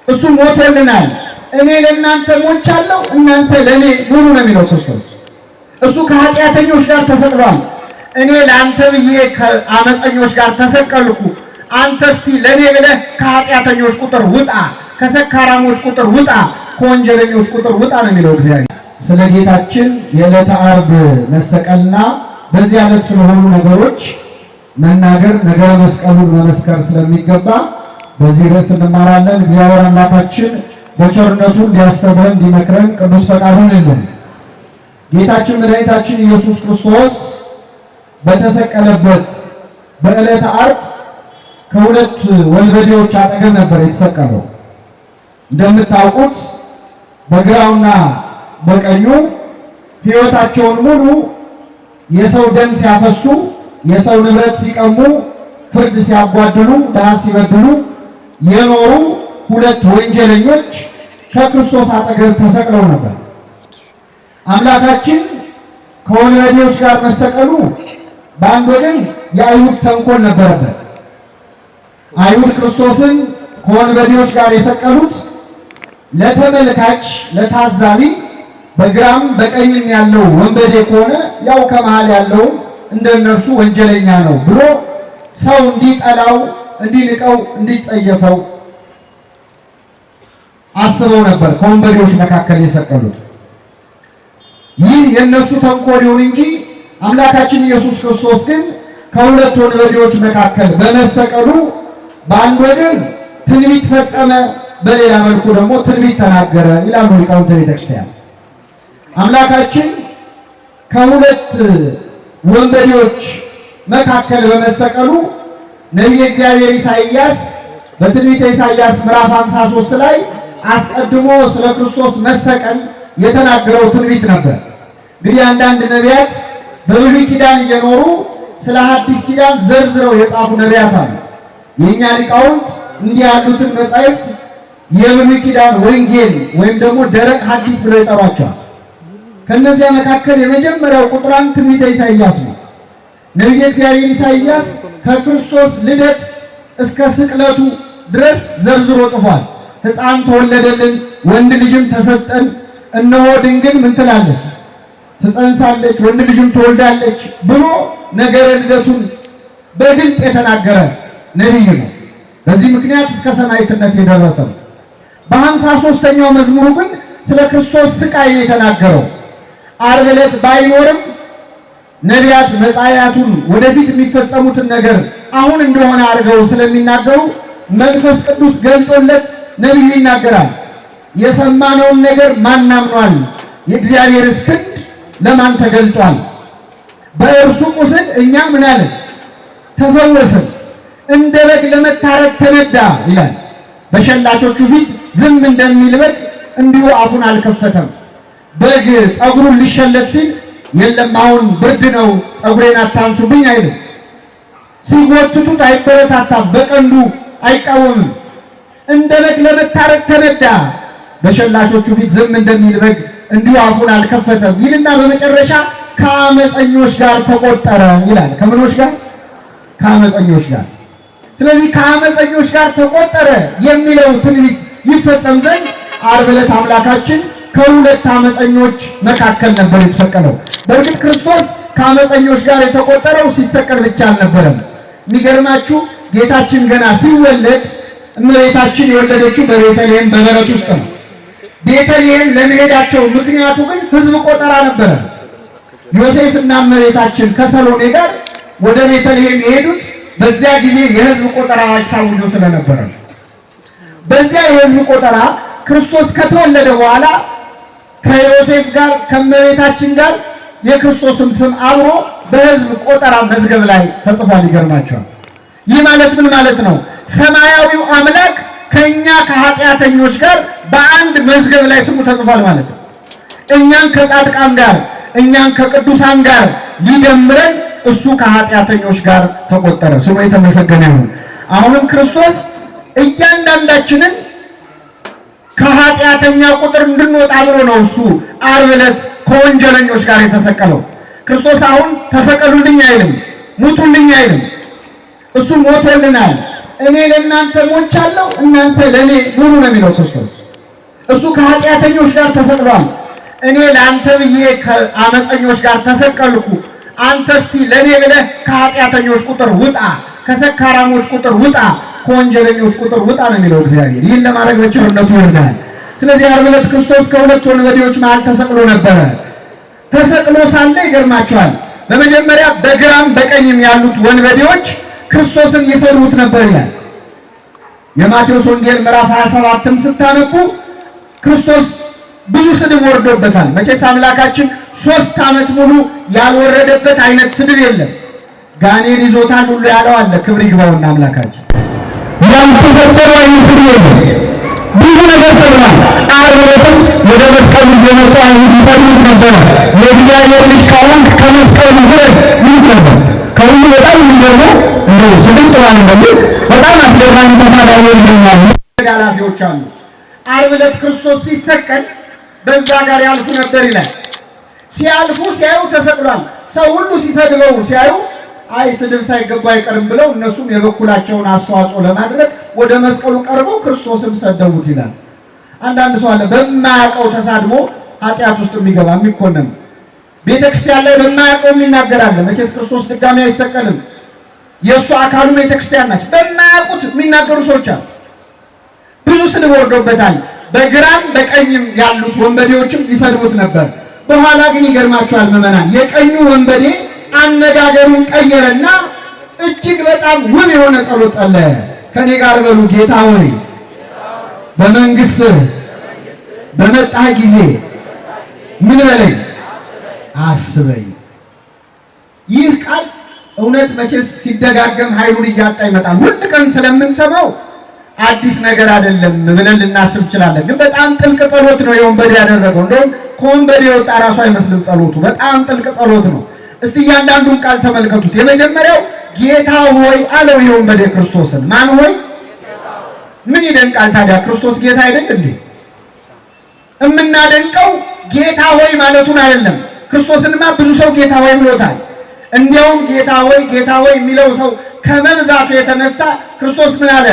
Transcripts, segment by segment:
እሱ ሞቶልናል። እኔ ለእናንተ ሞቻለሁ፣ እናንተ ለእኔ ኑሩ ነው የሚለው ክርስቶስ። እሱ ከኃጢአተኞች ጋር ተሰቅሏል። እኔ ለአንተ ብዬ ከአመፀኞች ጋር ተሰቀልኩ፣ አንተ እስቲ ለእኔ ብለህ ከኃጢአተኞች ቁጥር ውጣ፣ ከሰካራሞች ቁጥር ውጣ፣ ከወንጀለኞች ቁጥር ውጣ ነው የሚለው እግዚአብሔር። ስለ ጌታችን የዕለተ ዓርብ መሰቀልና በዚህ ዕለት ስለሆኑ ነገሮች መናገር ነገረ መስቀሉን መመስከር ስለሚገባ በዚህ ርዕስ እንማራለን። እግዚአብሔር አምላካችን በቸርነቱ እንዲያስተምረን እንዲመክረን ቅዱስ ፈቃዱን ይሁንልን። ጌታችን መድኃኒታችን ኢየሱስ ክርስቶስ በተሰቀለበት በዕለተ ዓርብ ከሁለት ወንበዴዎች አጠገብ ነበር የተሰቀለው። እንደምታውቁት በግራውና በቀኙ ሕይወታቸውን ሙሉ የሰው ደም ሲያፈሱ፣ የሰው ንብረት ሲቀሙ፣ ፍርድ ሲያጓድሉ፣ ድሃ ሲበድሉ የኖሩ ሁለት ወንጀለኞች ከክርስቶስ አጠገብ ተሰቅለው ነበር። አምላካችን ከወንበዴዎች ጋር መሰቀሉ በአንድ ወገን የአይሁድ ተንኮል ነበረበት። አይሁድ ክርስቶስን ከወንበዴዎች ጋር የሰቀሉት ለተመልካች ለታዛቢ በግራም በቀኝም ያለው ወንበዴ ከሆነ ያው ከመሃል ያለው እንደነርሱ ወንጀለኛ ነው ብሎ ሰው እንዲጠላው፣ እንዲንቀው፣ እንዲጸየፈው አስበው ነበር ከወንበዴዎች መካከል የሰቀሉት። ይህ የእነሱ ተንኮል ይሁን እንጂ አምላካችን ኢየሱስ ክርስቶስ ግን ከሁለት ወንበዴዎች መካከል በመሰቀሉ በአንድ ወገን ትንቢት ፈጸመ፣ በሌላ መልኩ ደግሞ ትንቢት ተናገረ ይላሉ ሊቃውንተ ቤተክርስቲያን። አምላካችን ከሁለት ወንበዴዎች መካከል በመሰቀሉ ነቢየ እግዚአብሔር ኢሳይያስ በትንቢተ ኢሳይያስ ምዕራፍ 53 ላይ አስቀድሞ ስለ ክርስቶስ መሰቀል የተናገረው ትንቢት ነበር። እንግዲህ አንዳንድ ነቢያት በብሉይ ኪዳን እየኖሩ ስለ ሐዲስ ኪዳን ዘርዝረው የጻፉ ነቢያት አሉ። የእኛ ሊቃውንት እንዲህ ያሉትን መጻሕፍት የብሉይ ኪዳን ወንጌል ወይም ደግሞ ደረቅ ሐዲስ ብለው ይጠሯቸዋል። ከእነዚያ መካከል የመጀመሪያው ቁጥር አንድ ትንቢተ ኢሳይያስ ነው። ነቢየ እግዚአብሔር ኢሳይያስ ከክርስቶስ ልደት እስከ ስቅለቱ ድረስ ዘርዝሮ ጽፏል። ሕፃን ተወለደልን፣ ወንድ ልጅም ተሰጠን፣ እነሆ ድንግል ምን ትላለች? ትጸንሳለች፣ ወንድ ልጅም ትወልዳለች ብሎ ነገረ ልደቱን በግልጥ የተናገረ ነቢይ ነው። በዚህ ምክንያት እስከ ሰማዕትነት የደረሰው። በ53ኛው መዝሙሩ ግን ስለ ክርስቶስ ስቃይ ነው የተናገረው። ዓርብ ዕለት ባይኖርም ነቢያት መጻያቱን ወደፊት የሚፈጸሙትን ነገር አሁን እንደሆነ አድርገው ስለሚናገሩ መንፈስ ቅዱስ ገልጦለት ነቢዩ ይናገራል። የሰማነውን ነገር ማን አምኗል? የእግዚአብሔርስ ክንድ ለማን ተገልጧል? በእርሱ ቁስል እኛ ምን አለን? ተፈወስን። እንደ በግ ለመታረድ ተነዳ ይላል። በሸላቾቹ ፊት ዝም እንደሚል በግ እንዲሁ አፉን አልከፈተም። በግ ፀጉሩን ሊሸለት ሲል የለም አሁን ብርድ ነው ፀጉሬን አታንሱብኝ አይልም። ሲጎትቱት አይበረታታም፣ በቀንዱ አይቃወምም። እንደ በግ ለመታረድ ተነዳ፣ በሸላቾቹ ፊት ዝም እንደሚል በግ እንዲሁ አፉን አልከፈተም ይልና በመጨረሻ ከአመፀኞች ጋር ተቆጠረ ይላል። ከምኖች ጋር? ከአመፀኞች ጋር። ስለዚህ ከአመፀኞች ጋር ተቆጠረ የሚለው ትንቢት ይፈጸም ዘንድ ዓርብ ዕለት አምላካችን ከሁለት አመፀኞች መካከል ነበር የተሰቀለው። በእርግጥ ክርስቶስ ከአመፀኞች ጋር የተቆጠረው ሲሰቀል ብቻ አልነበረም። የሚገርማችሁ ጌታችን ገና ሲወለድ እመቤታችን የወለደችው በቤተልሔም በበረት ውስጥ ነው። ቤተልሔም ለመሄዳቸው ምክንያቱ ግን ሕዝብ ቆጠራ ነበረ። ዮሴፍና እመቤታችን ከሰሎሜ ጋር ወደ ቤተልሔም የሄዱት በዚያ ጊዜ የሕዝብ ቆጠራ አዋጅ ታውጆ ስለነበረ ነው። በዚያ የሕዝብ ቆጠራ ክርስቶስ ከተወለደ በኋላ ከዮሴፍ ጋር ከእመቤታችን ጋር የክርስቶስም ስም አብሮ በሕዝብ ቆጠራ መዝገብ ላይ ተጽፏል። ይገርማቸዋል። ይህ ማለት ምን ማለት ነው? ሰማያዊው አምላክ ከኛ ከኃጢአተኞች ጋር በአንድ መዝገብ ላይ ስሙ ተጽፏል ማለት ነው። እኛን ከጻድቃን ጋር እኛን ከቅዱሳን ጋር ሊደምረን እሱ ከኃጢአተኞች ጋር ተቆጠረ። ስሙ የተመሰገነ ይሁን። አሁንም ክርስቶስ እያንዳንዳችንን ከኃጢአተኛ ቁጥር እንድንወጣ ብሎ ነው እሱ ዓርብ ዕለት ከወንጀለኞች ጋር የተሰቀለው። ክርስቶስ አሁን ተሰቀሉልኝ አይልም፣ ሙቱልኝ አይልም። እሱ ሞቶልናል። እኔ ለእናንተ ሞቻለሁ፣ እናንተ ለእኔ ኑሩ ነው የሚለው ክርስቶስ። እሱ ከኃጢአተኞች ጋር ተሰቅሏል። እኔ ለአንተ ብዬ ከአመፀኞች ጋር ተሰቀልኩ፣ አንተ እስቲ ለእኔ ብለህ ከኃጢአተኞች ቁጥር ውጣ፣ ከሰካራሞች ቁጥር ውጣ፣ ከወንጀለኞች ቁጥር ውጣ ነው የሚለው እግዚአብሔር። ይህን ለማድረግ በቸርነቱ ይርዳል። ስለዚህ ዓርብ ዕለት ክርስቶስ ከሁለት ወንበዴዎች መሃል ተሰቅሎ ነበረ። ተሰቅሎ ሳለ ይገርማቸዋል። በመጀመሪያ በግራም በቀኝም ያሉት ወንበዴዎች ክርስቶስን ይሰድቡት ነበር ይላል። የማቴዎስ ወንጌል ምዕራፍ 27ም ስታነቡ ክርስቶስ ብዙ ስድብ ወርዶበታል። መቼስ አምላካችን 3 ዓመት ሙሉ ያልወረደበት አይነት ስድብ የለም። ጋኔን ይዞታል ሁሉ ያለው አለ። ክብር ይግባውና አምላካችን ያልተሰደበ አይነት ስድብ የለም። ብዙ ነገር ተብሏል። ዓርብ ዕለትም ወደ መስቀሉ እየመጡ አይሁድ ይሰድቡት ነበረ። የእግዚአብሔር ልጅ ከሆንክ ከመስቀሉ ውረድ ይሉት ነበር። ከሁሉ በጣም የሚገርመው እንደው ስድብ ጥሩ አይደለም፣ በጣም አስገራሚ ተሳዳቢዎች ይገኛሉ። ኃላፊዎች አሉ። ዓርብ ዕለት ክርስቶስ ሲሰቀል በዛ ጋር ያልፉ ነበር ይላል። ሲያልፉ ሲያዩ ተሰቅሏል። ሰው ሁሉ ሲሰድበው ሲያዩ አይ ስድብ ሳይገባ አይቀርም ብለው እነሱም የበኩላቸውን አስተዋጽኦ ለማድረግ ወደ መስቀሉ ቀርበው ክርስቶስን ሰደቡት ይላል። አንዳንድ ሰው አለ በማያውቀው ተሳድቦ ኃጢአት ውስጥ የሚገባ የሚኮነን፣ ቤተክርስቲያን ላይ በማያውቀው የሚናገር አለ። መቼስ ክርስቶስ ድጋሚ አይሰቀልም። የእሱ አካሉ ቤተክርስቲያን ናቸው። በማያውቁት የሚናገሩ ሰዎች አሉ። ብዙ ስድብ ወርዶበታል። በግራም በቀኝም ያሉት ወንበዴዎችም ይሰድቡት ነበር። በኋላ ግን ይገርማቸዋል ምዕመናን፣ የቀኙ ወንበዴ አነጋገሩን ቀየረና እጅግ በጣም ውብ የሆነ ጸሎት ጸለየ። ከኔ ጋር በሉ፣ ጌታ ሆይ በመንግስትህ በመጣህ ጊዜ ምን በለኝ አስበኝ። ይህ ቃል እውነት መቼስ ሲደጋገም ኃይሉን እያጣ ይመጣል። ሁል ቀን ስለምንሰማው አዲስ ነገር አይደለም ብለን ልናስብ እንችላለን። ግን በጣም ጥልቅ ጸሎት ነው የወንበዴ ያደረገው። እንደውም ከወንበዴ የወጣ ራሱ አይመስልም ጸሎቱ። በጣም ጥልቅ ጸሎት ነው። እስቲ እያንዳንዱን ቃል ተመልከቱት። የመጀመሪያው ጌታ ሆይ አለው የወንበዴ ክርስቶስን። ማን ሆይ? ምን ይደንቃል ታዲያ? ክርስቶስ ጌታ አይደል እንዴ? እምናደንቀው ጌታ ሆይ ማለቱን አይደለም። ክርስቶስንማ ብዙ ሰው ጌታ ሆይ ብሎታል። እንዲያውም ጌታ ሆይ ጌታ ሆይ የሚለው ሰው ከመብዛቱ የተነሳ ክርስቶስ ምን አለ?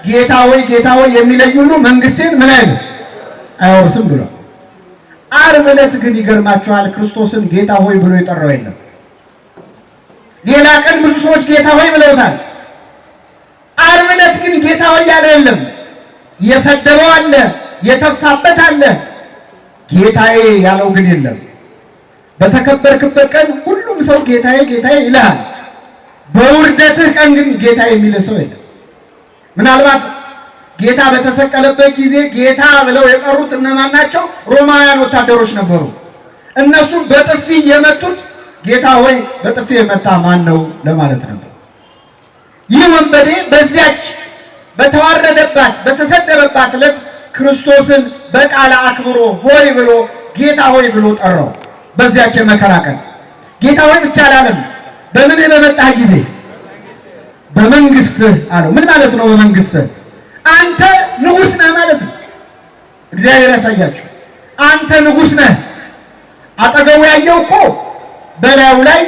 ጌታ ሆይ ጌታ ሆይ የሚለኝ ሁሉ መንግስቴን ምን አይልም አይወርስም ብሏል። ዓርብ ዕለት ግን ይገርማችኋል፣ ክርስቶስን ጌታ ሆይ ብሎ የጠራው የለም። ሌላ ቀን ብዙ ሰዎች ጌታ ሆይ ብለውታል። ዓርብ ዕለት ግን ጌታ ሆይ ያለው የለም። የሰደበው አለ፣ የተፋበት አለ፣ ጌታዬ ያለው ግን የለም። በተከበርክበት ቀን ሁሉም ሰው ጌታዬ ጌታዬ ይልሃል። በውርደትህ ቀን ግን ጌታዬ የሚል ሰው የለም። ምናልባት ጌታ በተሰቀለበት ጊዜ ጌታ ብለው የጠሩት እነማን ናቸው? ሮማውያን ወታደሮች ነበሩ። እነሱም በጥፊ የመቱት ጌታ ሆይ በጥፊ የመታ ማን ነው ለማለት ነበር። ይህ ወንበዴ በዚያች በተዋረደባት በተሰደበባት ዕለት ክርስቶስን በቃለ አክብሮ ሆይ ብሎ ጌታ ሆይ ብሎ ጠራው። በዚያች የመከራ ቀን ጌታ ሆይ ብቻ አላለም። በምን በመጣህ ጊዜ በመንግስትህ አለው። ምን ማለት ነው? በመንግስትህ አንተ ንጉስ ነህ ማለት ነው። እግዚአብሔር ያሳያችሁ። አንተ ንጉስ ነህ። አጠገቡ ያየው እኮ በላዩ ላይ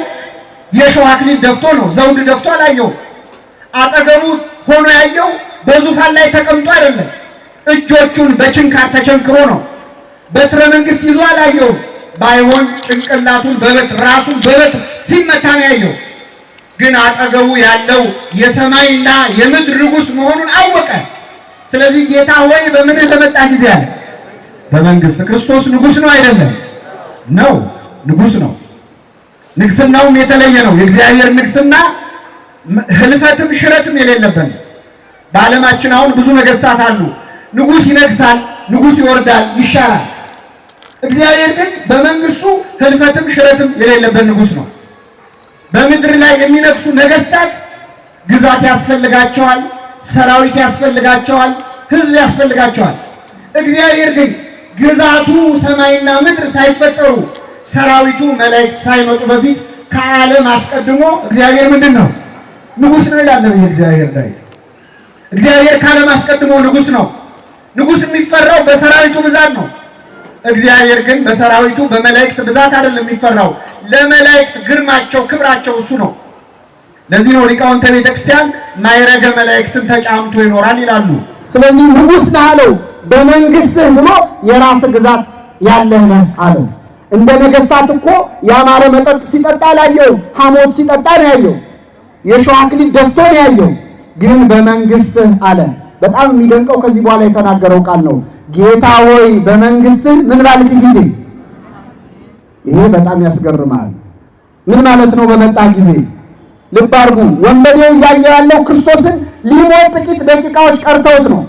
የሾህ አክሊል ደፍቶ ነው፣ ዘውድ ደፍቶ አላየው። አጠገቡ ሆኖ ያየው በዙፋን ላይ ተቀምጦ አይደለም፣ እጆቹን በችንካር ተቸንክሮ ነው። በትረ መንግስት ይዞ አላየው። ባይሆን ጭንቅላቱን በበትር ራሱን በበትር ሲመታ ነው ያየው። ግን አጠገቡ ያለው የሰማይና የምድር ንጉስ መሆኑን አወቀ። ስለዚህ ጌታ ሆይ በምንህ በመጣ ጊዜ አለ በመንግስት። ክርስቶስ ንጉስ ነው አይደለም? ነው፣ ንጉስ ነው። ንግስናውም የተለየ ነው። የእግዚአብሔር ንግስና ህልፈትም ሽረትም የሌለበት ነው። በዓለማችን አሁን ብዙ ነገስታት አሉ። ንጉስ ይነግሳል፣ ንጉስ ይወርዳል፣ ይሻራል። እግዚአብሔር ግን በመንግስቱ ህልፈትም ሽረትም የሌለበት ንጉስ ነው። በምድር ላይ የሚነግሱ ነገስታት ግዛት ያስፈልጋቸዋል፣ ሰራዊት ያስፈልጋቸዋል፣ ህዝብ ያስፈልጋቸዋል። እግዚአብሔር ግን ግዛቱ ሰማይና ምድር ሳይፈጠሩ ሰራዊቱ መላእክት ሳይመጡ በፊት ከዓለም አስቀድሞ እግዚአብሔር ምንድን ነው? ንጉስ ነው ይላል ነብይ እግዚአብሔር ዳዊት። እግዚአብሔር ከዓለም አስቀድሞ ንጉስ ነው። ንጉስ የሚፈራው በሰራዊቱ ብዛት ነው። እግዚአብሔር ግን በሰራዊቱ በመላእክት ብዛት አይደለም የሚፈራው። ለመላእክት ግርማቸው ክብራቸው እሱ ነው። ለዚህ ነው ሊቃውንተ ቤተክርስቲያን ማዕረገ መላእክትን ተጫምቶ ይኖራል ይላሉ። ስለዚህ ንጉሥ ነህ አለው። በመንግስትህ ብሎ የራስ ግዛት ያለህ ነህ አለው። እንደ ነገስታት እኮ ያማረ መጠጥ ሲጠጣ አላየው፣ ሐሞት ሲጠጣ ነው ያየው፣ የሾህ አክሊል ደፍቶ ነው ያየው። ግን በመንግስትህ አለ። በጣም የሚደንቀው ከዚህ በኋላ የተናገረው ቃል ነው። ጌታ ሆይ በመንግስትህ ምን ባልክ ጊዜ። ይሄ በጣም ያስገርማል። ምን ማለት ነው? በመጣህ ጊዜ። ልብ አድርጉ። ወንበዴው እያየ ያለው ክርስቶስን ሊሞት ጥቂት ደቂቃዎች ቀርተውት ነው።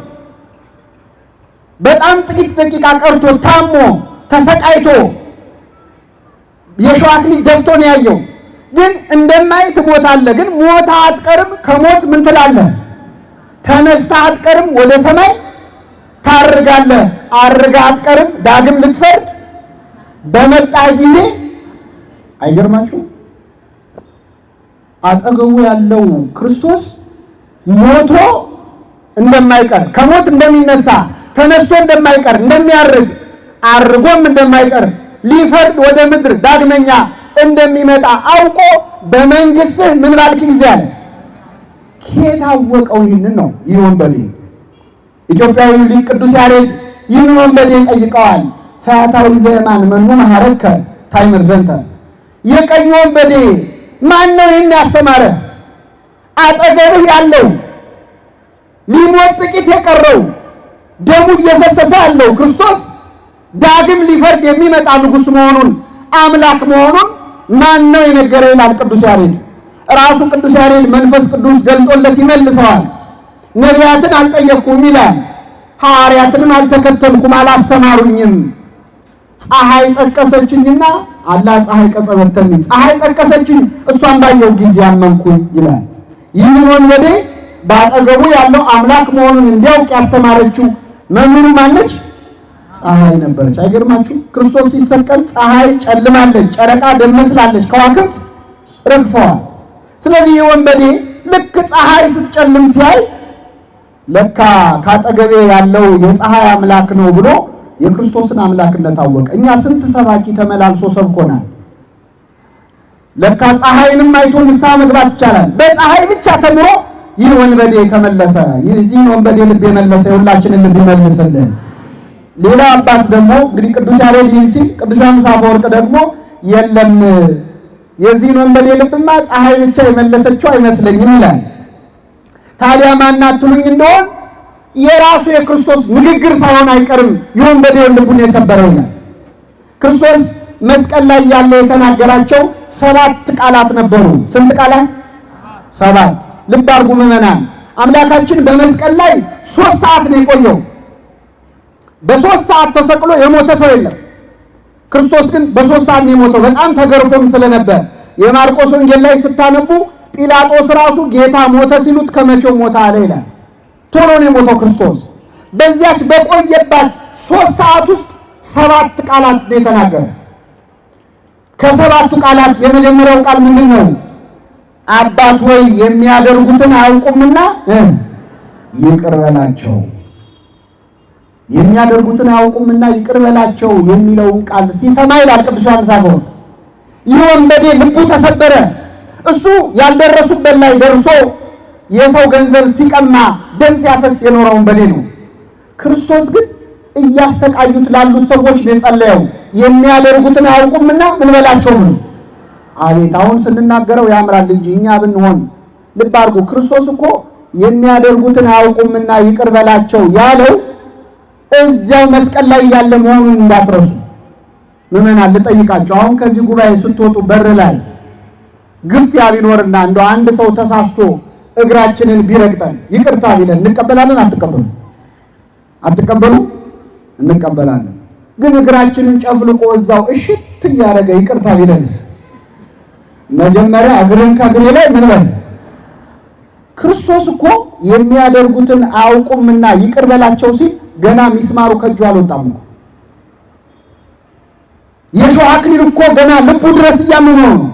በጣም ጥቂት ደቂቃ ቀርቶ ታሞ ተሰቃይቶ የሾህ አክሊል ደፍቶ ነው ያየው። ግን እንደማይ ትሞታለህ፣ ግን ሞታ አትቀርም። ከሞት ምን ትላለህ? ተነስተህ አትቀርም፣ ወደ ሰማይ ታርጋለህ። አርጋ አትቀርም፣ ዳግም ልትፈርድ በመጣ ጊዜ። አይገርማችሁም? አጠገቡ ያለው ክርስቶስ ሞቶ እንደማይቀር፣ ከሞት እንደሚነሳ፣ ተነስቶ እንደማይቀር፣ እንደሚያርግ፣ አርጎም እንደማይቀር፣ ሊፈርድ ወደ ምድር ዳግመኛ እንደሚመጣ አውቆ በመንግስትህ ምን ባልክ ጊዜ አለ። ከየት አወቀው? ይህንን ነው ይህ ወንበዴ። ኢትዮጵያዊ ሊቅ ቅዱስ ያሬድ ይህን ወንበዴ ጠይቀዋል። ፈያታዊ ዘየማን መኑ መሐረከ ታይምር ዘንተ፣ የቀኝ ወንበዴ ማን ነው ይህን ያስተማረ? አጠገብህ ያለው ሊሞት ጥቂት የቀረው ደሙ እየፈሰሰ ያለው ክርስቶስ ዳግም ሊፈርድ የሚመጣ ንጉሥ መሆኑን፣ አምላክ መሆኑን ማን ነው የነገረ ይላል ቅዱስ ያሬድ። ራሱ ቅዱስ ያሬድ መንፈስ ቅዱስ ገልጦለት ይመልሰዋል። ነቢያትን አልጠየቅኩም ይላል። ሐዋርያትንም አልተከተልኩም፣ አላስተማሩኝም። ፀሐይ ጠቀሰችኝና አላ ፀሐይ ቀጸበተኒ፣ ፀሐይ ጠቀሰችኝ፣ እሷን ባየው ጊዜ አመንኩኝ ይላል። ይህንን ወንበዴ በአጠገቡ ያለው አምላክ መሆኑን እንዲያውቅ ያስተማረችው መምህሩ ማነች? ፀሐይ ነበረች። አይገርማችሁ? ክርስቶስ ሲሰቀል ፀሐይ ጨልማለች፣ ጨረቃ ደም መስላለች፣ ከዋክብት ረግፈዋል። ስለዚህ ይህ ወንበዴ ልክ ፀሐይ ስትጨልም ሲያይ ለካ ካጠገቤ ያለው የፀሐይ አምላክ ነው ብሎ የክርስቶስን አምላክነት አወቀ። እኛ ስንት ሰባኪ ተመላልሶ ሰብኮናል። ለካ ፀሐይንም አይቶ ንስሐ መግባት ይቻላል። በፀሐይ ብቻ ተምሮ ይህ ወንበዴ ተመለሰ። የዚህን ወንበዴ ልብ የመለሰ የሁላችንን ልብ ይመልስልን። ሌላ አባት ደግሞ እንግዲህ ቅዱስ ያሬድ ይህን ሲል፣ ቅዱስ ዮሐንስ አፈወርቅ ደግሞ የለም፣ የዚህን ወንበዴ ልብማ ፀሐይ ብቻ የመለሰችው አይመስለኝም ይላል። ታዲያ ማን አትሉኝ እንደሆን የራሱ የክርስቶስ ንግግር ሳይሆን አይቀርም የወንበዴውን ልቡን የሰበረው ይላል። ክርስቶስ መስቀል ላይ ያለ የተናገራቸው ሰባት ቃላት ነበሩ። ስንት ቃላት? ሰባት። ልብ አድርጉ ምዕመናን። አምላካችን በመስቀል ላይ 3 ሰዓት ነው የቆየው። በ3 ሰዓት ተሰቅሎ የሞተ ሰው የለም። ክርስቶስ ግን በ3 ሰዓት ነው የሞተው። በጣም ተገርፎም ስለነበር የማርቆስ ወንጌል ላይ ስታነቡ ጲላጦስ ራሱ ጌታ ሞተ ሲሉት ከመቼው ሞተ አለ ይላል። ቶሎ ነው የሞተው ክርስቶስ። በዚያች በቆየባት 3 ሰዓት ውስጥ ሰባት ቃላት ነው የተናገረው። ከሰባቱ ቃላት የመጀመሪያው ቃል ምንድን ነው? አባት ሆይ የሚያደርጉትን አያውቁምና ይቅር በላቸው። የሚያደርጉትን አያውቁምና ይቅር በላቸው የሚለውን ቃል ሲሰማ ይላል ቅዱስ ዮሐንስ አፈወርቅ፣ ይህ ወንበዴ ልቡ ተሰበረ። እሱ ያልደረሱበት ላይ ደርሶ የሰው ገንዘብ ሲቀማ፣ ደም ሲያፈስ የኖረ ወንበዴ ነው። ክርስቶስ ግን እያሰቃዩት ላሉት ሰዎች ነው የጸለየው። የሚያደርጉትን አያውቁምና ምን በላቸው ነው። አቤት አሁን ስንናገረው ያምራል እንጂ እኛ ብንሆን፣ ልብ አድርጉ። ክርስቶስ እኮ የሚያደርጉትን አያውቁምና ይቅር በላቸው ያለው እዚያው መስቀል ላይ ያለ መሆኑን እንዳትረሱ። ምዕመናን ልጠይቃቸው። አሁን ከዚህ ጉባኤ ስትወጡ በር ላይ ግፊያ ቢኖርና እንደው አንድ ሰው ተሳስቶ እግራችንን ቢረግጠን ይቅርታ ቢለን እንቀበላለን? አትቀበሉ? አትቀበሉ? እንቀበላለን። ግን እግራችንን ጨፍልቆ እዛው እሽት እያደረገ ይቅርታ ቢለንስ? መጀመሪያ እግርን ከእግሬ ላይ ምን በል። ክርስቶስ እኮ የሚያደርጉትን አያውቁምና ይቅር በላቸው ሲል ገና ሚስማሩ ከእጁ አልወጣም እኮ። የሾህ አክሊል እኮ ገና ልቡ ድረስ እያመመው ነው።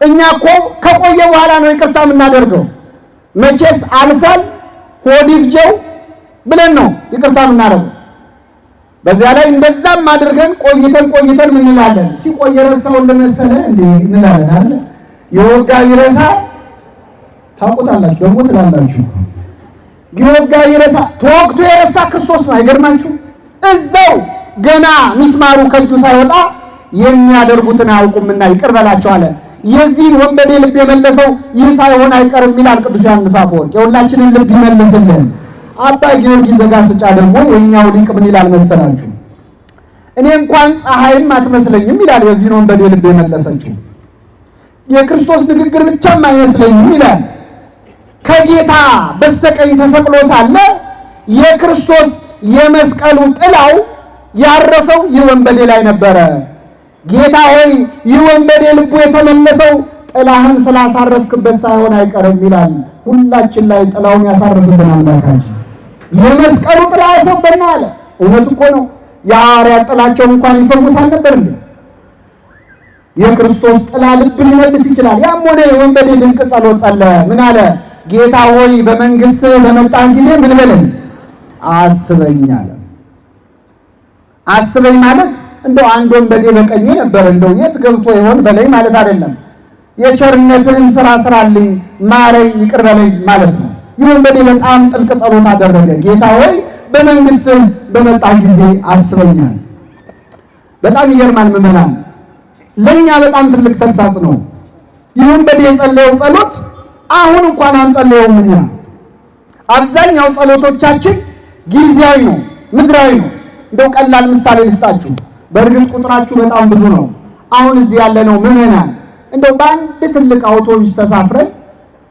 እኛ እኮ ከቆየ በኋላ ነው ይቅርታ የምናደርገው። መቼስ አልፏል ሆድ ይፍጀው ብለን ነው ይቅርታ የምናደርገው። በዚያ ላይ እንደዛም አድርገን ቆይተን ቆይተን ምን እንላለን? ሲቆይ የረሳውን ለመሰለ እንዴ እንላለን አይደል? የወጋ ቢረሳ ታውቁታላችሁ፣ ደግሞ ትላላችሁ። የወጋ ቢረሳ ተወግቶ የረሳ ክርስቶስ ነው። አይገርማችሁ? እዛው ገና ሚስማሩ ከእጁ ሳይወጣ የሚያደርጉትን አያውቁምና ይቅር በላቸው አለ። የዚህን ወንበዴ ልብ የመለሰው ይህ ሳይሆን አይቀርም ይላል ቅዱስ ዮሐንስ አፈወርቅ። የሁላችንን ልብ ይመልስልን። አባ ጊዮርጊስ ዘጋስጫ ደግሞ የኛው ሊቅ ምን ይላል መሰላችሁ? እኔ እንኳን ፀሐይም አትመስለኝም ይላል። የዚህን ወንበዴ ልብ የመለሰችው የክርስቶስ ንግግር ብቻም አይመስለኝም ይላል። ከጌታ በስተቀኝ ተሰቅሎ ሳለ የክርስቶስ የመስቀሉ ጥላው ያረፈው ይህ ወንበዴ ላይ ነበረ። ጌታ ሆይ ይህ ወንበዴ ልቡ የተመለሰው ጥላህን ስላሳረፍክበት ሳይሆን አይቀርም ይላል። ሁላችን ላይ ጥላውን ያሳርፍብን አምላካችን። የመስቀሉ ጥላ አርፎበት ነው አለ። እውነት እኮ ነው። የሐዋርያት ጥላቸው እንኳን ይፈውሳል ነበር እንዴ? የክርስቶስ ጥላ ልብ ሊመልስ ይችላል። ያም ሆነ የወንበዴ ድንቅ ጸሎት ጸለየ። ምን አለ? ጌታ ሆይ በመንግስትህ በመጣን ጊዜ ምን በለኝ አስበኝ አለ። አስበኝ ማለት እንደው አንድ ወንበዴ በቀኜ ነበር እንደው የት ገብቶ ይሆን በለኝ ማለት አይደለም። የቸርነትህን ስራ ስራልኝ፣ ማረኝ፣ ይቅር በለኝ ማለት ነው። ይህ ወንበዴ በጣም ጥልቅ ጸሎት አደረገ። ጌታ ሆይ በመንግስትህ በመጣህ ጊዜ አስበኛል። በጣም ይገርማል ምዕመናን፣ ለኛ በጣም ትልቅ ተግሳጽ ነው። ይህ ወንበዴ የጸለየው ጸሎት አሁን እንኳን አንጸለየውም እኛ። አብዛኛው ጸሎቶቻችን ጊዜያዊ ነው፣ ምድራዊ ነው። እንደው ቀላል ምሳሌ ልስጣችሁ። በእርግጥ ቁጥራችሁ በጣም ብዙ ነው። አሁን እዚህ ያለነው ምዕመናን እንደው በአንድ ትልቅ አውቶቡስ ተሳፍረን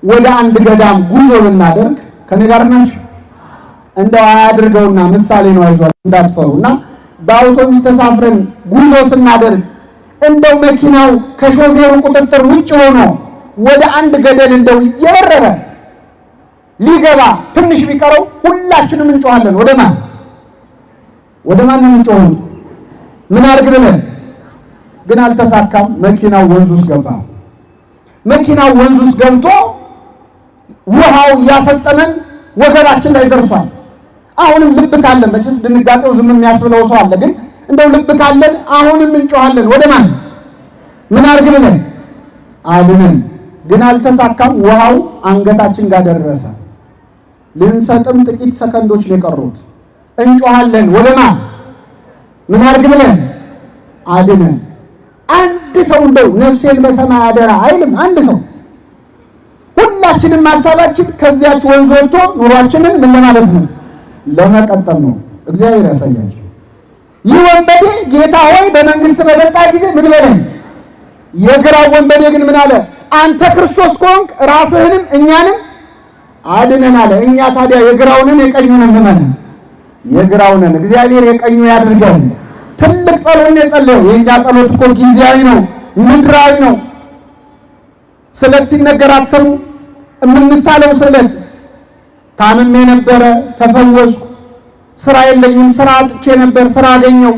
ወደ አንድ ገዳም ጉዞ ብናደርግ ከኔ ጋር ናችሁ? እንደው አያድርገውና ምሳሌ ነው፣ አይዟችሁ እንዳትፈሩ። እና በአውቶቡስ ተሳፍረን ጉዞ ስናደርግ እንደው መኪናው ከሾፌሩ ቁጥጥር ውጭ ሆኖ ወደ አንድ ገደል እንደው እየበረረ ሊገባ ትንሽ ቢቀረው ሁላችንም እንጮሃለን። ወደ ማን ወደ ማን ነው የምንጮኸው? ምን አድርግ ብለን ግን አልተሳካም። መኪናው ወንዝ ውስጥ ገባ። መኪናው ወንዝ ውስጥ ገብቶ ውሃው እያሰጠመን ወገባችን ላይ ደርሷል። አሁንም ልብ ካለን መቼስ ድንጋጤው ዝም የሚያስብለው ሰው አለ። ግን እንደው ልብ ካለን አሁንም እንጮሃለን። ወደ ማን ምን አድርግ ብለን አድነን። ግን አልተሳካም። ውሃው አንገታችን ጋር ደረሰ። ልንሰጥም ጥቂት ሰከንዶች ነው የቀሩት። እንጮሃለን። ወደ ማን ምን አድርግ ብለን አድነን። አንድ ሰው እንደው ነፍሴን በሰማይ አደራ አይልም። አንድ ሰው ሁላችንም ሀሳባችን ከዚያች ወንዝ ወጥቶ ኑሯችንን ምን ለማለት ነው? ለመቀጠል ነው። እግዚአብሔር ያሳያቸው። ይህ ወንበዴ ጌታ ሆይ በመንግስት በመጣ ጊዜ ምን በለኝ። የግራው ወንበዴ ግን ምን አለ? አንተ ክርስቶስ ከሆንክ ራስህንም እኛንም አድነን አለ። እኛ ታዲያ የግራውንን የቀኙንን ምመን የግራውንን እግዚአብሔር የቀኙ ያድርገን። ትልቅ ጸሎት ነው የጸለየው። የእኛ ጸሎት እኮ ጊዜያዊ ነው፣ ምድራዊ ነው። ስለት ሲነገር አትሰሙ? የምንሳለው ስለት ታምሜ ነበረ ተፈወስኩ፣ ስራ የለኝም፣ ስራ አጥቼ ነበር፣ ስራ አገኘው፣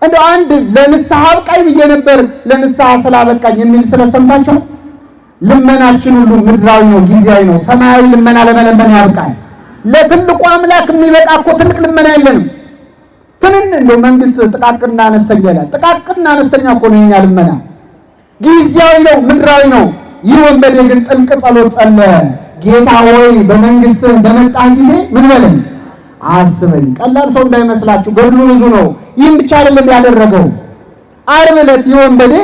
እንደው አንድ ለንስሐ አብቃኝ ብዬ ነበር ለንስሐ ስላበቃኝ የሚል ስለት ሰምታችኋል? ልመናችን ሁሉ ምድራዊ ነው፣ ጊዜያዊ ነው። ሰማያዊ ልመና ለመለመን ያብቃል። ለትልቁ አምላክ የሚበቃ እኮ ትልቅ ልመና የለንም። ትንን እንደው መንግስት ጥቃቅንና አነስተኛ ይላል። ጥቃቅንና አነስተኛ እኮ ነው የኛ ልመና፣ ጊዜያዊ ነው፣ ምድራዊ ነው። ይህ ወንበዴ ግን ጥልቅ ጸሎት ጸለየ። ጌታ ሆይ በመንግስትህ በመጣህ ጊዜ ምን በለኝ አስበኝ። ቀላል ሰው እንዳይመስላችሁ ገድሉ ብዙ ነው። ይህም ብቻ አይደለም ያደረገው። ዓርብ ዕለት ይህ ወንበዴ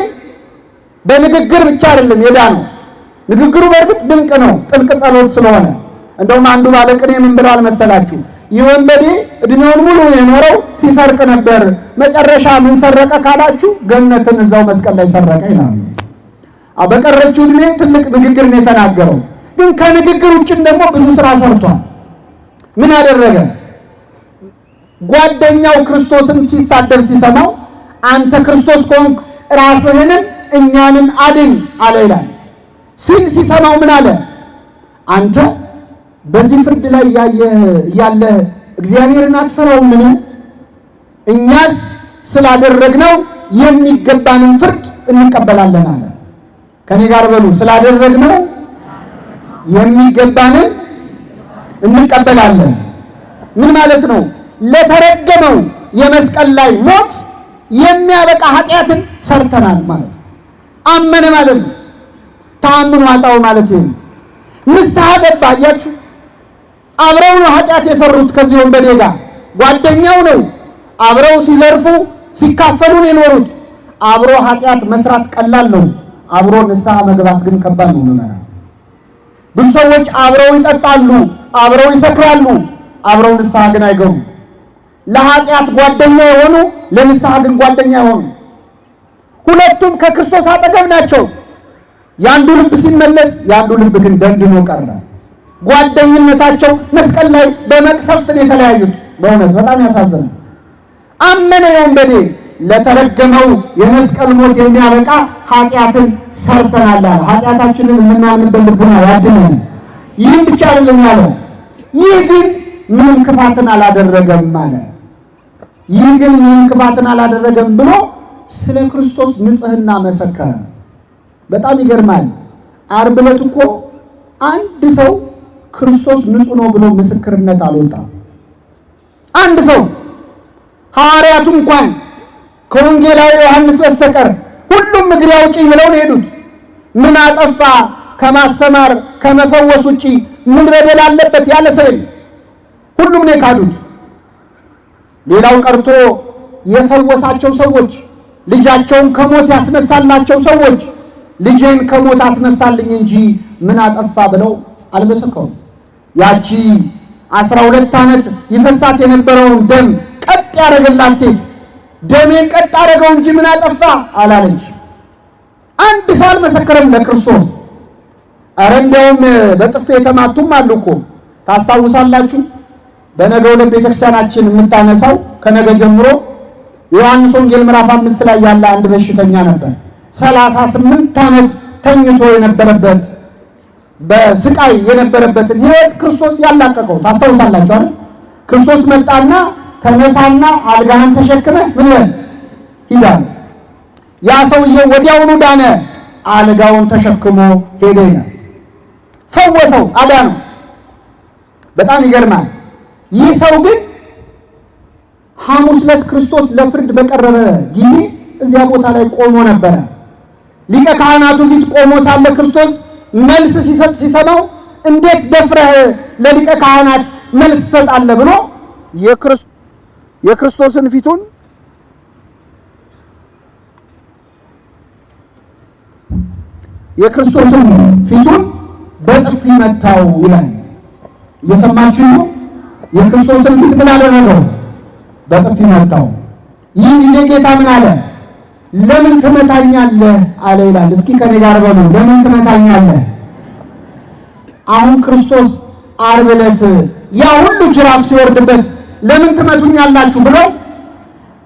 በንግግር ብቻ አይደለም የዳነው። ንግግሩ በእርግጥ ድንቅ ነው፣ ጥልቅ ጸሎት ስለሆነ። እንደውም አንዱ ባለቅኔ ምን ብለዋል መሰላችሁ? ይህ ወንበዴ እድሜውን ሙሉ የኖረው ሲሰርቅ ነበር። መጨረሻ ምን ሰረቀ ካላችሁ ገነትን እዛው መስቀል ላይ ሰረቀ ይላሉ። በቀረችው እድሜ ትልቅ ንግግር ነው የተናገረው። ግን ከንግግር ውጭም ደግሞ ብዙ ስራ ሰርቷል። ምን አደረገ? ጓደኛው ክርስቶስን ሲሳደብ ሲሰማው አንተ ክርስቶስ ከሆንክ ራስህንም እኛንም አድን አለ ይላል። ሲል ሲሰማው ምን አለ? አንተ በዚህ ፍርድ ላይ ያለህ እግዚአብሔርን አትፈራውምን? እኛስ ስላደረግነው የሚገባንን ፍርድ እንቀበላለን አለ። ከኔ ጋር በሉ፣ ስላደረግነው የሚገባንን እንቀበላለን። ምን ማለት ነው? ለተረገመው የመስቀል ላይ ሞት የሚያበቃ ኃጢአትን ሰርተናል ማለት ነው። አመነ ማለት ነው። ተአምኖ ኃጣው ማለት ይሄ ነው። ንስሐ ገባ። አያችሁ፣ አብረው ነው ኃጢአት የሰሩት ከዚህ ወንበዴ ጋር ጓደኛው ነው። አብረው ሲዘርፉ ሲካፈሉ ነው የኖሩት። አብሮ ኃጢአት መስራት ቀላል ነው። አብሮ ንስሐ መግባት ግን ከባድ ነው። ምዕመናን፣ ብዙ ሰዎች አብረው ይጠጣሉ፣ አብረው ይሰክራሉ፣ አብረው ንስሐ ግን አይገቡም። ለኃጢአት ጓደኛ የሆኑ ለንስሐ ግን ጓደኛ የሆኑ ሁለቱም ከክርስቶስ አጠገብ ናቸው። የአንዱ ልብ ሲመለስ የአንዱ ልብ ግን ደንድኖ ቀረ። ጓደኝነታቸው መስቀል ላይ በመቅሰፍት ነው የተለያዩት። በእውነት በጣም ያሳዝናል። አመነ የወንበዴ ለተረገመው የመስቀል ሞት የሚያበቃ ኃጢአትን ሰርተናል አለ። ኃጢአታችንን የምናምንበት ልቡና ያድነን። ይህም ብቻ አይደለም ያለው፣ ይህ ግን ምንም ክፋትን አላደረገም አለ። ይህ ግን ምንም ክፋትን አላደረገም ብሎ ስለ ክርስቶስ ንጽሕና መሰከረ። በጣም ይገርማል። ዓርብ ዕለት እኮ አንድ ሰው ክርስቶስ ንጹሕ ነው ብሎ ምስክርነት አልወጣም። አንድ ሰው ሐዋርያቱ እንኳን ከወንጌላዊ ዮሐንስ በስተቀር ሁሉም እግሬ አውጪኝ ብለው ነው የሄዱት። ምን አጠፋ ከማስተማር ከመፈወስ ውጪ ምን በደል አለበት ያለ ሰው የለም። ሁሉም ነው የካዱት። ሌላው ቀርቶ የፈወሳቸው ሰዎች፣ ልጃቸውን ከሞት ያስነሳላቸው ሰዎች ልጄን ከሞት አስነሳልኝ እንጂ ምን አጠፋ ብለው አልመሰከሩም። ያቺ 12 ዓመት ይፈሳት የነበረውን ደም ቀጥ ያደረገላት ሴት ደሜን ቀጥ አደረገው እንጂ ምን አጠፋ አላለች። አንድ ሰው አልመሰከረም ለክርስቶስ። አረ እንዲያውም በጥፊ የተማቱም አሉ እኮ ታስታውሳላችሁ። በነገው ዕለት ቤተክርስቲያናችን የምታነሳው ከነገ ጀምሮ የዮሐንስ ወንጌል ምዕራፍ 5 ላይ ያለ አንድ በሽተኛ ነበር። 38 ዓመት ተኝቶ የነበረበት በስቃይ የነበረበትን ሕይወት ክርስቶስ ያላቀቀው ታስታውሳላችሁ አይደል? ክርስቶስ መጣና ተነሳና አልጋህን ተሸክመህ ምን በል ሂድ አለው። ያ ሰውዬ ወዲያውኑ ዳነ። አልጋውን ተሸክሞ ሄደ ይላል። ፈወሰው፣ አዳነው። በጣም ይገርማል። ይህ ሰው ግን ሐሙስ ዕለት ክርስቶስ ለፍርድ በቀረበ ጊዜ እዚያ ቦታ ላይ ቆሞ ነበረ። ሊቀ ካህናቱ ፊት ቆሞ ሳለ ክርስቶስ መልስ ሲሰጥ ሲሰማው እንዴት ደፍረህ ለሊቀ ካህናት መልስ ትሰጣለህ ብሎ የክርስቶስን ፊቱን የክርስቶስን ፊቱን በጥፊ መታው ይላል። እየሰማችሁ ነው? የክርስቶስን ፊት ምን አደረገው? በጥፊ መታው። ይህ ጊዜ ጌታ ምን አለ? ለምን ትመታኛለህ አለ ይላል። እስኪ ከኔ ጋር በሉ፣ ለምን ትመታኛለህ? አሁን ክርስቶስ ዓርብ ዕለት ያ ሁሉ ጅራፍ ሲወርድበት ለምን ትመቱኛላችሁ ብሎ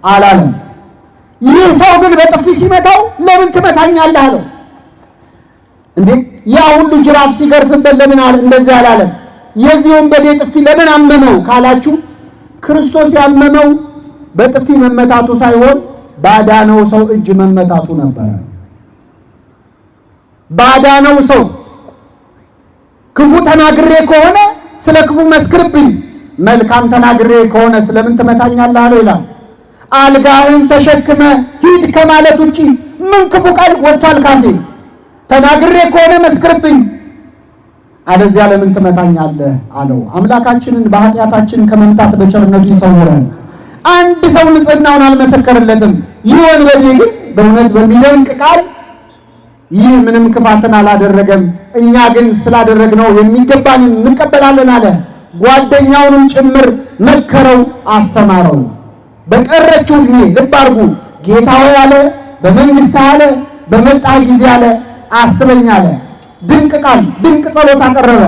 አላለም። ይህ ሰው ግን በጥፊ ሲመታው ለምን ትመታኛለህ አለው። እንዴ ያ ሁሉ ጅራፍ ሲገርፍበት ለምን እንደዚህ አላለም? የዚህ ወንበዴ ጥፊ ለምን አመመው ካላችሁ ክርስቶስ ያመመው በጥፊ መመታቱ ሳይሆን ባዳነው ሰው እጅ መመታቱ ነበረ። ባዳነው ሰው ክፉ ተናግሬ ከሆነ ስለ ክፉ መስክርብኝ፣ መልካም ተናግሬ ከሆነ ስለምን ትመታኛለህ አለው ይላል። አልጋህን ተሸክመ ሂድ ከማለት ውጪ ምን ክፉ ቃል ወጥቷል ካፌ? ተናግሬ ከሆነ መስክርብኝ፣ አለዚያ ለምን ትመታኛለህ አለው። አምላካችንን በኃጢአታችን ከመምታት በቸርነቱ ይሰውረን። አንድ ሰው ንጽሕናውን አልመሰከረለትም። ይህ ወንበዴ ግን በእውነት በሚደንቅ ቃል ይህ ምንም ክፋትን አላደረገም፣ እኛ ግን ስላደረግነው የሚገባንን እንቀበላለን አለ። ጓደኛውንም ጭምር መከረው፣ አስተማረው። በቀረችው ዕድሜ ልብ አድርጉ፣ ጌታ ሆይ አለ፣ በመንግሥትህ አለ፣ በመጣህ ጊዜ አለ፣ አስበኝ አለ። ድንቅ ቃል፣ ድንቅ ጸሎት አቀረበ።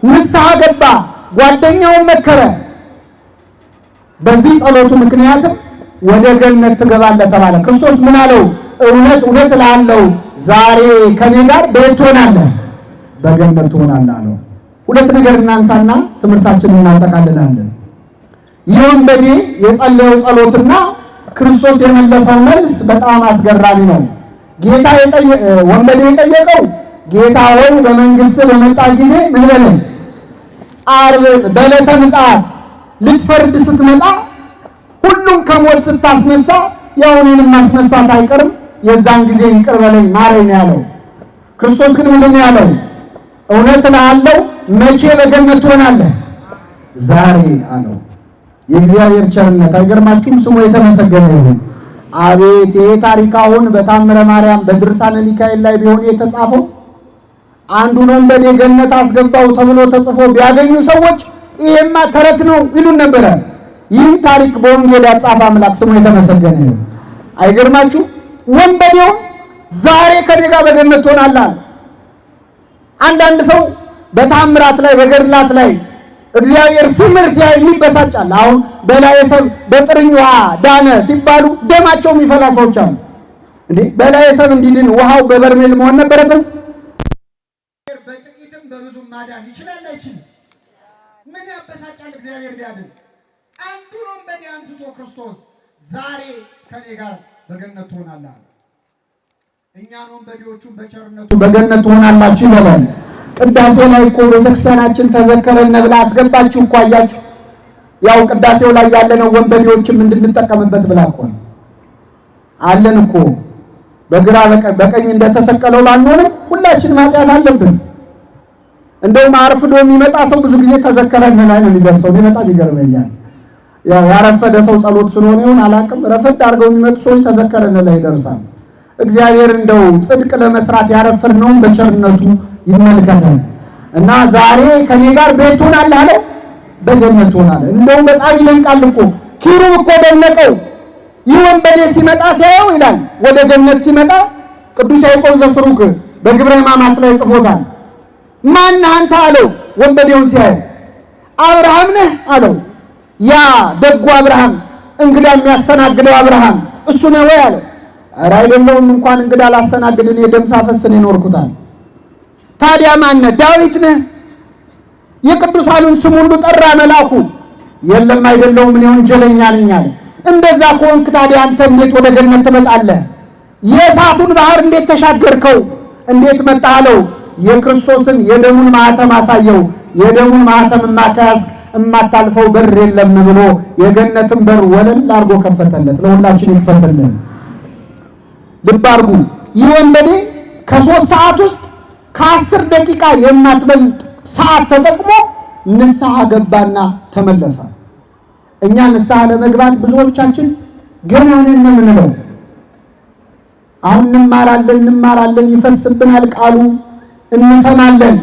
ንስሐ ገባ፣ ጓደኛውን መከረ። በዚህ ጸሎቱ ምክንያትም ወደ ገነት ትገባለህ ተባለ። ክርስቶስ ምን አለው? እውነት እውነት እልሃለሁ ዛሬ ከኔ ጋር በየት ትሆናለህ? በገነት ትሆናለህ አለው። ሁለት ነገር እናንሳና ትምህርታችንን እናጠቃልላለን። ይህ ወንበዴ የጸለየው ጸሎትና ክርስቶስ የመለሰው መልስ በጣም አስገራሚ ነው። ጌታ ወንበዴ የጠየቀው ጌታ ሆይ በመንግስትህ በመጣ ጊዜ ምን በለን፣ ዓርብ በዕለተ ምጽአት ልትፈርድ ስትመጣ ሁሉም ከሞት ስታስነሳ ያው እኔንም ማስነሳት አይቀርም፣ የዛን ጊዜ ይቅር በለኝ ማረኝ ያለው። ክርስቶስ ግን ምንድን ነው ያለው? እውነት እልሃለሁ መቼ በገነት ትሆናለህ? ዛሬ አለው። የእግዚአብሔር ቸርነት አይገርማችሁም? ስሙ የተመሰገነ ይሁን። አቤት ይሄ ታሪክ አሁን በታምረ ማርያም በድርሳነ ሚካኤል ላይ ቢሆን የተጻፈው አንዱን ወንበዴ ገነት አስገባው ተብሎ ተጽፎ ቢያገኙ ሰዎች ይሄማ ተረት ነው ይሉን ነበረ። ይህን ታሪክ በወንጌል ያጻፈ አምላክ ስሙ የተመሰገነ ይሁን። አይገርማችሁ? ወንበዴው ዛሬ ከኔ ጋር በገነት ትሆናለህ። አንዳንድ ሰው በታምራት ላይ በገድላት ላይ እግዚአብሔር ሲምር ሲያይ ይበሳጫል። አሁን በላዔ ሰብእ በጥርኝ ውሃ ዳነ ሲባሉ ደማቸው የሚፈላ ሰዎች አሉ። እንዴ በላዔ ሰብእ እንዲድን ውሃው በበርሜል መሆን ነበረበት? በጥቂትም በብዙም ማዳን ይችላል አይችልም? ምን ያበሳጫል? እግዚአብሔር ቢያድን። አንዱን ወንበዴ አንስቶ ክርስቶስ ዛሬ ከኔ ጋር በገነት ትሆናለህ አለ። እኛን ወንበዴዎቹን በቸርነቱ በገነት ትሆናላችሁ ይበላል። ቅዳሴ ላይ እኮ ቤተክርስቲያናችን ተዘከረነ ብላ አስገባችሁ እኮ አያችሁ። ያው ቅዳሴው ላይ ያለነው ወንበዴዎችም እንድንጠቀምበት ብላ እኮ ነው። አለን እኮ በግራ በቀኝ እንደተሰቀለው ባንሆንም ሁላችንም ኃጢአት አለብን። እንደውም አርፍዶ የሚመጣ ሰው ብዙ ጊዜ ተዘከረነ ላይ ነው የሚደርሰው። እኔ በጣም ይገርመኛል። ያው ያረፈደ ሰው ጸሎት ስለሆነ ይሁን አላውቅም፣ ረፈድ አድርገው የሚመጡ ሰዎች ተዘከረነ ላይ ይደርሳል። እግዚአብሔር እንደው ጽድቅ ለመስራት ያረፈድነውን በቸርነቱ ይመልከተን እና ዛሬ ከኔ ጋር ቤት ትሆናለህ አለው፣ በገነት ትሆናለህ። እንደውም በጣም ይደንቃል እኮ ኪሩብ እኮ ደነቀው። ይህ ወንበዴ ሲመጣ ሲያየው ይላል ወደ ገነት ሲመጣ ቅዱስ ያዕቆብ ዘስሩግ በግብረ ሕማማት ላይ ጽፎታል። ማን አንተ አለው ወንበዴውን ሲያየው። አብርሃም ነህ አለው። ያ ደጉ አብርሃም እንግዳ የሚያስተናግደው አብርሃም እሱ ነው ወይ አለው። ኧረ አይደለሁም፣ እንኳን እንግዳ ላስተናግድ እኔ ደም ሳፈስ ነው የኖርኩታል። ታዲያ ማን ነህ? ዳዊት ነህ? የቅዱሳኑን ስም ሁሉ ጠራ መልአኩ። የለም አይደለሁም፣ እኔ ወንጀለኛ ነኝ አለ። እንደዛ ከሆንክ ታዲያ አንተ እንዴት ወደ ገነት ትመጣለህ? የእሳቱን ባህር እንዴት ተሻገርከው? እንዴት መጣህ አለው። የክርስቶስን የደሙን ማኅተም አሳየው። የደሙን ማኅተም ከያዝክ እማታልፈው በር የለም ብሎ የገነትን በር ወለል አድርጎ ከፈተለት። ለሁላችን ይክፈትልን። ልብ አድርጉ። ይህ ወንበዴ ከ3 ሰዓት ውስጥ ከ10 ደቂቃ የማትበልጥ ሰዓት ተጠቅሞ ንስሐ ገባና ተመለሰ። እኛ ንስሐ ለመግባት ብዙዎቻችን ገና ነን ነው የምንለው። አሁን እንማራለን እንማራለን፣ ይፈስብናል ቃሉ፣ እንሰማለን።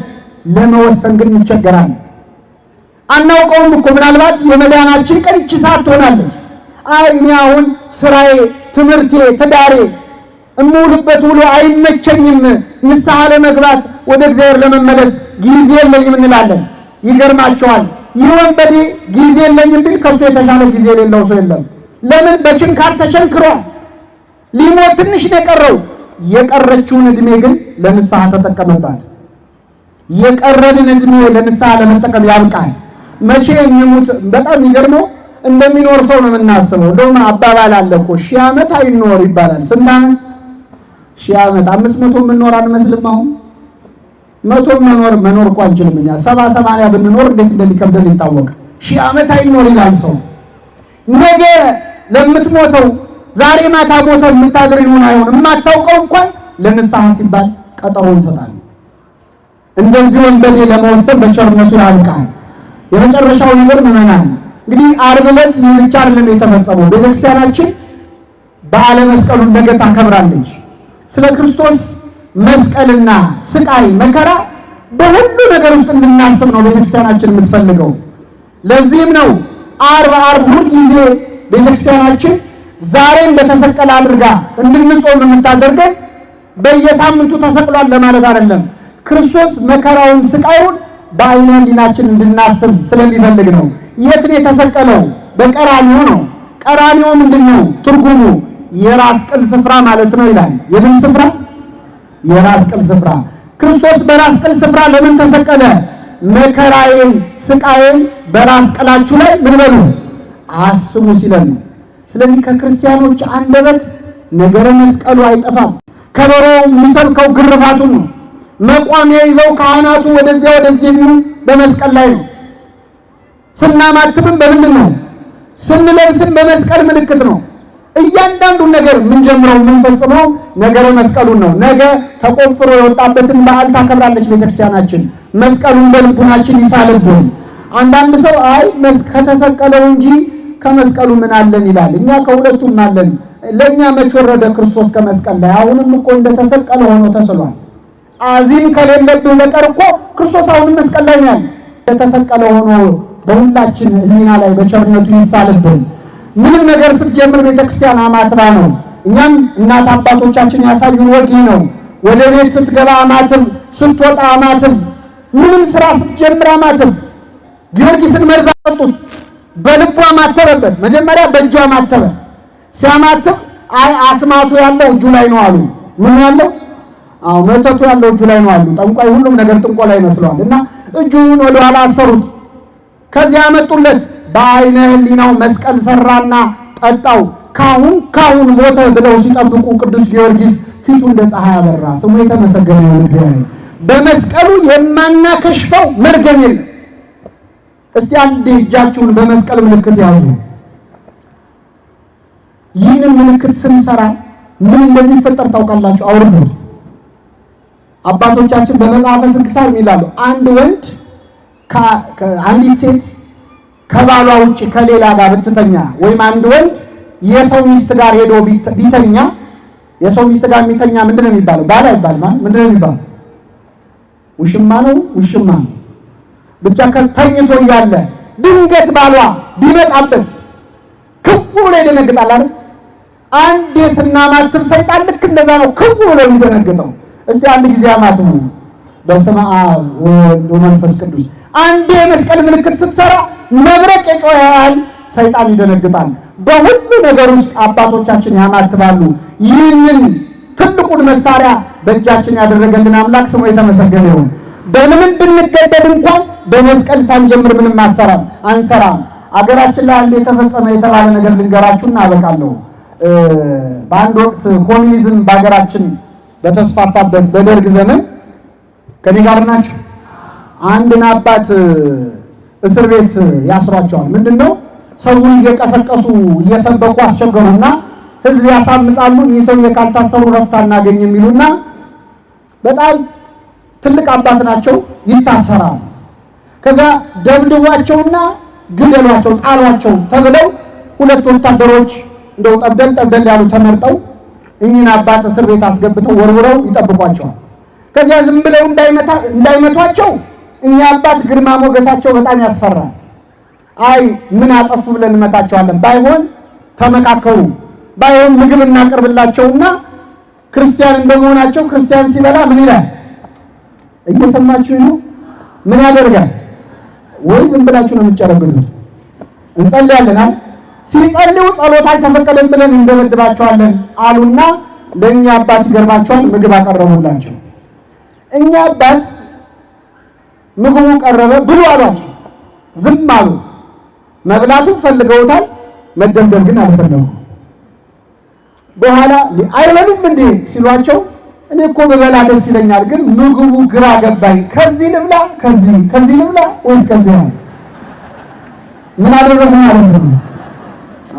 ለመወሰን ግን እንቸገራለን። አናውቀውም እኮ ምናልባት የመዳናችን ቀን ይቺ ሰዓት ትሆናለች። አይ እኔ አሁን ስራዬ፣ ትምህርቴ፣ ትዳሬ እምውልበት ውሎ አይመቸኝም፣ ንስሐ ለመግባት ወደ እግዚአብሔር ለመመለስ ጊዜ የለኝም እንላለን። ይገርማቸዋል። ይህ ወንበዴ ጊዜ የለኝም ቢል ከሱ የተሻለ ጊዜ የሌለው ሰው የለም። ለምን? በችንካር ተቸንክሯል። ሊሞት ትንሽ ነው የቀረው። የቀረችውን እድሜ ግን ለንስሐ ተጠቀመባት። የቀረንን እድሜ ለንስሐ ለመጠቀም ያብቃል። መቼ የሚሞት በጣም የሚገርመው እንደሚኖር ሰው ነው የምናስበው። እንደውም አባባል አለ እኮ 1000 ዓመት አይኖር ይባላል። ስንት ዓመት? 1000 ዓመት። 500 የምንኖር አንመስልም። አሁን 100 መኖር እኮ አንችልም እኛ። 70 80 ብንኖር እንዴት እንደሚከብደን ይታወቅ። 1000 ዓመት አይኖር ይላል ሰው። ነገ ለምትሞተው ዛሬ ማታ ሞተው የምታድር ይሁን አይሁን የማታውቀው እንኳን ለንስሐ ሲባል ቀጠሮ እንሰጣለን። እንደዚህ ወንበዴ ለመወሰን በቸርነቱ ያብቃል። የመጨረሻው ነገር ምዕመናን እንግዲህ ዓርብ ዕለት ይህ ብቻ አይደለም የተፈጸመው። ቤተክርስቲያናችን በዓለ መስቀሉን ነገ ታከብራለች። ስለ ክርስቶስ መስቀልና ስቃይ መከራ በሁሉ ነገር ውስጥ እንድናስብ ነው ቤተክርስቲያናችን የምትፈልገው። ለዚህም ነው ዓርብ ዓርብ ሁል ጊዜ ቤተክርስቲያናችን ዛሬ እንደተሰቀለ አድርጋ እንድንጾም የምታደርገን። በየሳምንቱ ተሰቅሏል ለማለት አይደለም። ክርስቶስ መከራውን ስቃዩን በዓይነ ሕሊናችን እንድናስብ ስለሚፈልግ ነው። የት ነው የተሰቀለው? በቀራንዮ ነው። ቀራንዮ ምንድነው ትርጉሙ? የራስ ቅል ስፍራ ማለት ነው ይላል። የምን ስፍራ? የራስ ቅል ስፍራ። ክርስቶስ በራስ ቅል ስፍራ ለምን ተሰቀለ? መከራዬን ስቃዬን በራስ ቅላችሁ ላይ ምን በሉ አስቡ ሲለን ነው። ስለዚህ ከክርስቲያኖች አንደበት ነገረ መስቀሉ አይጠፋም። ከበሮ የሚሰብከው ግርፋቱን ነው። መቋሚያ ይዘው ካህናቱ ወደዚያ ወደዚህ የሚሉ በመስቀል ላይ ነው። ስናማትብም በምንድን ነው? ስንለብስም በመስቀል ምልክት ነው። እያንዳንዱን ነገር የምንጀምረው የምንፈጽመው ነገረ መስቀሉን ነው። ነገ ተቆፍሮ የወጣበትን በዓል ታከብራለች ቤተክርስቲያናችን። መስቀሉን በልቡናችን ይሳልብን። አንዳንድ ሰው አይ ከተሰቀለው እንጂ ከመስቀሉ ምን አለን ይላል። እኛ ከሁለቱም አለን። ለእኛ መች ወረደ ክርስቶስ ከመስቀል ላይ? አሁንም እኮ እንደተሰቀለ ሆኖ ተስሏል። አዚም ከሌለብህ በቀር እኮ ክርስቶስ አሁንም መስቀል ላይ ነው ያለው። እንደተሰቀለ ሆኖ በሁላችን ሕሊና ላይ በቸርነቱ ይሳልብን። ምንም ነገር ስትጀምር ቤተክርስቲያን አማትባ ነው። እኛም እናት አባቶቻችን ያሳዩን ወግ ነው። ወደ ቤት ስትገባ አማትብ፣ ስትወጣ አማትብ፣ ምንም ስራ ስትጀምር አማትብ። ጊዮርጊስን መርዝ አጠጡት። በልቡ አማተበበት። መጀመሪያ በእጁ አማተበ። ሲያማትብ አይ አስማቱ ያለው እጁ ላይ ነው አሉ። ምን ያለው? አዎ መተቱ ያለው እጁ ላይ ነው አሉ። ጠንቋይ ሁሉም ነገር ጥንቆላ ይመስለዋል። እና እጁን ወደኋላ አሰሩት። ከዚያ ያመጡለት በአይነ ሕሊናው መስቀል ሰራና ጠጣው። ካሁን ካሁን ሞተ ብለው ሲጠብቁ ቅዱስ ጊዮርጊስ ፊቱ እንደ ፀሐይ አበራ። ስሙ የተመሰገነ ይሁን እግዚአብሔር። በመስቀሉ የማናከሽፈው መርገም የለም። እስቲ አንድ እጃችሁን በመስቀል ምልክት ያዙ። ይህንን ምልክት ስንሰራ ምን እንደሚፈጠር ታውቃላችሁ? አውርዱት። አባቶቻችን በመጽሐፈ ስንክሳር ይላሉ፣ አንድ ወንድ አንዲት ሴት ከባሏ ውጭ ከሌላ ጋር ብትተኛ ወይም አንድ ወንድ የሰው ሚስት ጋር ሄዶ ቢተኛ፣ የሰው ሚስት ጋር የሚተኛ ምንድን ነው የሚባለው? ባል አይባልም። ምንድን ነው የሚባለው? ውሽማ ነው። ውሽማ ነው። ብቻ ተኝቶ እያለ ድንገት ባሏ ቢመጣበት ክው ብሎ ይደነግጣል አይደል? አንዴ ስናማትብ ሰይጣን ልክ እንደዛ ነው ክው ብሎ የሚደነግጠው። እስቲ አንድ ጊዜ አማትቡ። በስመ አብ ወወልድ ወመንፈስ ቅዱስ። አንዴ የመስቀል ምልክት ስትሰራ መብረቅ የጮኸ ያህል ሰይጣን ይደነግጣል። በሁሉ ነገር ውስጥ አባቶቻችን ያማትባሉ። ይህንን ትልቁን መሳሪያ በእጃችን ያደረገልን አምላክ ስሙ የተመሰገነ ይሁን። በምንም ብንገደድ እንኳን በመስቀል ሳንጀምር ምንም አንሰራም። አገራችን ላይ አንድ የተፈጸመ የተባለ ነገር ልንገራችሁ እና አበቃለሁ። በአንድ ወቅት ኮሚኒዝም በአገራችን በተስፋፋበት በደርግ ዘመን፣ ከኔ ጋር ናችሁ? አንድን አባት እስር ቤት ያስሯቸዋል። ምንድነው? ሰውን እየቀሰቀሱ እየሰበኩ አስቸገሩና ህዝብ ያሳምጻሉ። እኚህ ሰውዬ ካልታሰሩ ረፍት አናገኝም የሚሉና በጣም ትልቅ አባት ናቸው፣ ይታሰራሉ። ከዛ ደብድቧቸውና ግደሏቸው፣ ጣሏቸው ተብለው ሁለት ወታደሮች እንደው ጠብደል ጠብደል ያሉ ተመርጠው እኚህን አባት እስር ቤት አስገብተው ወርውረው ይጠብቋቸዋል። ከዚያ ዝም ብለው እንዳይመቷቸው እኚህ አባት ግርማ ሞገሳቸው በጣም ያስፈራል። አይ ምን አጠፉ ብለን እንመታቸዋለን፣ ባይሆን ተመካከሩ፣ ባይሆን ምግብ እናቀርብላቸውና ክርስቲያን እንደመሆናቸው ክርስቲያን ሲበላ ምን ይላል? እየሰማችሁ ነው? ምን ያደርጋል? ወይ ዝም ብላችሁ ነው የምትጨረግዱት? እንጸልያለን አይደል? ሲጸልዩ ጸሎት አልተፈቀደም ብለን እንደበድባቸዋለን አሉና ለእኛ አባት ይገርማቸዋል፣ ምግብ አቀረቡላቸው። እኛ አባት ምግቡ ቀረበ፣ ብሉ አሏቸው። ዝም አሉ። መብላቱን ፈልገውታል፣ መደብደብ ግን አልፈለጉም። በኋላ አይበሉም እንዴ ሲሏቸው እኔ እኮ ብበላ ደስ ይለኛል፣ ግን ምግቡ ግራ ገባኝ። ከዚህ ልብላ ከዚህ ልብላ ወይስ ከዚህ ነው? ምን አደረጉ ማለት ነው?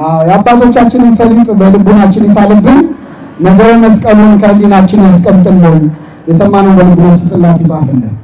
አዎ የአባቶቻችንን ፈሊጥ በልቡናችን ይሳልብን፣ ነገረ መስቀሉን ከህሊናችን ያስቀምጥልን፣ የሰማነውን በልቡናችን ጽላት ይጻፍልን።